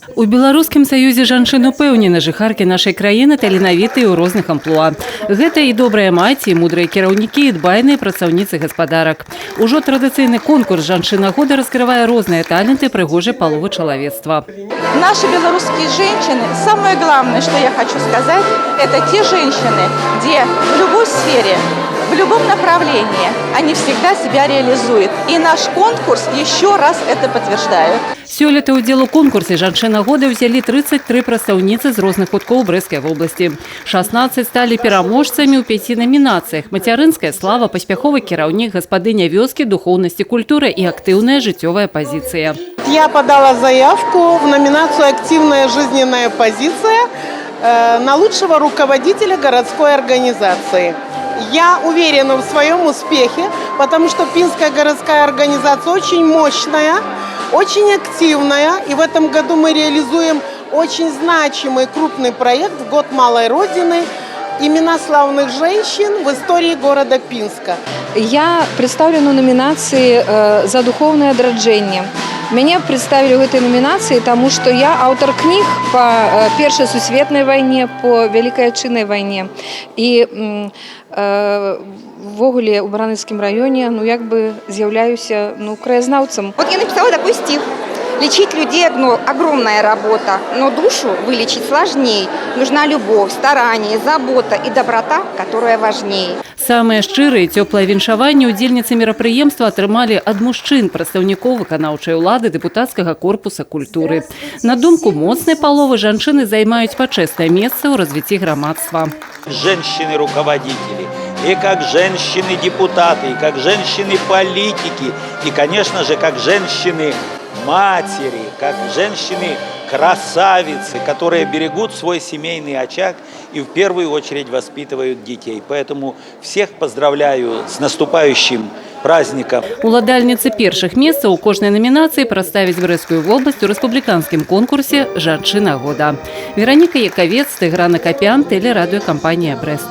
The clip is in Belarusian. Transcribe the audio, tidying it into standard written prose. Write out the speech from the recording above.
У Беларускім саюзе жанчын упэўнены: жыхаркі нашай краіны таленавітыя ў розных амплуа. Гэта і добрыя маці, і мудрыя кіраўнікі, і дбайныя працаўніцы гаспадарак. Ужо традыцыйны конкурс «Жанчына года» раскрывае розныя таленты прыгожай паловы чалавецтва. Наши белорусские женщины, самое главное, что я хочу сказать, это те женщины, где в любой сфере, в любом направлении они всегда себя реализуют. И наш конкурс еще раз это подтверждает. Сёлета ўдзел у конкурсе «Жанчына года» ўзялі 33 прадстаўніцы з розных куткоў Брэсцкай вобласці. 16 сталі пераможцамі ў пяці намінацыях: мацярынская слава, паспяховы кіраўнік, гаспадыня вёскі, духоўнасць і культура і актыўная жыццёвая пазіцыя. Я подала заявку в номинацию «Активная жизненная позиция» на лучшего руководителя городской организации. Я уверена в своем успехе, потому что Пинская городская организация очень мощная, очень активная. И в этом году мы реализуем очень значимый крупный проект в год Малой Родины: «Имена славных женщин в истории города Пинска». Я прадстаўлена ў намінацыі «За духоўнае адраджэнне». Мяне прадставілі ў гэтай намінацыі, таму што я аўтар кніг па Першай сусветнай вайне, по Вялікай Айчыннай вайне. І увогуле ў Баранавіцкім раёне, ну, як бы з'яўляюся, ну, краязнаўцам. Вот я написала такой стих. Лечить людей одно, огромная работа, но душу вылечить сложней. Нужна любовь, старание, забота и доброта, которая важней. Самыя шчырыя і цёплыя віншаванні ўдзельніцы мерапрыемства атрымалі ад мужчын, прадстаўнікоў выканаўчай улады, дэпутацкага корпуса, культуры. На думку моцнай паловы, жанчыны займаюць пачэснае месца ў развіцці грамадства. Женщины-руководители, и как женщины-депутаты, и как женщины-политики, и, конечно же, как женщины-матери, как женщины-красавицы, которые берегут свой семейный очаг и в первую очередь воспитывают детей. Поэтому всех поздравляю с наступающим праздником. Уладальніцы першых месцаў у кожнай намінацыі прадставяць Брэсцкую вобласць у рэспубліканскім конкурсе «Жанчына года». Вераніка Якавец, Тыгран Акапян, тэлерадыёкампанія «Брэст».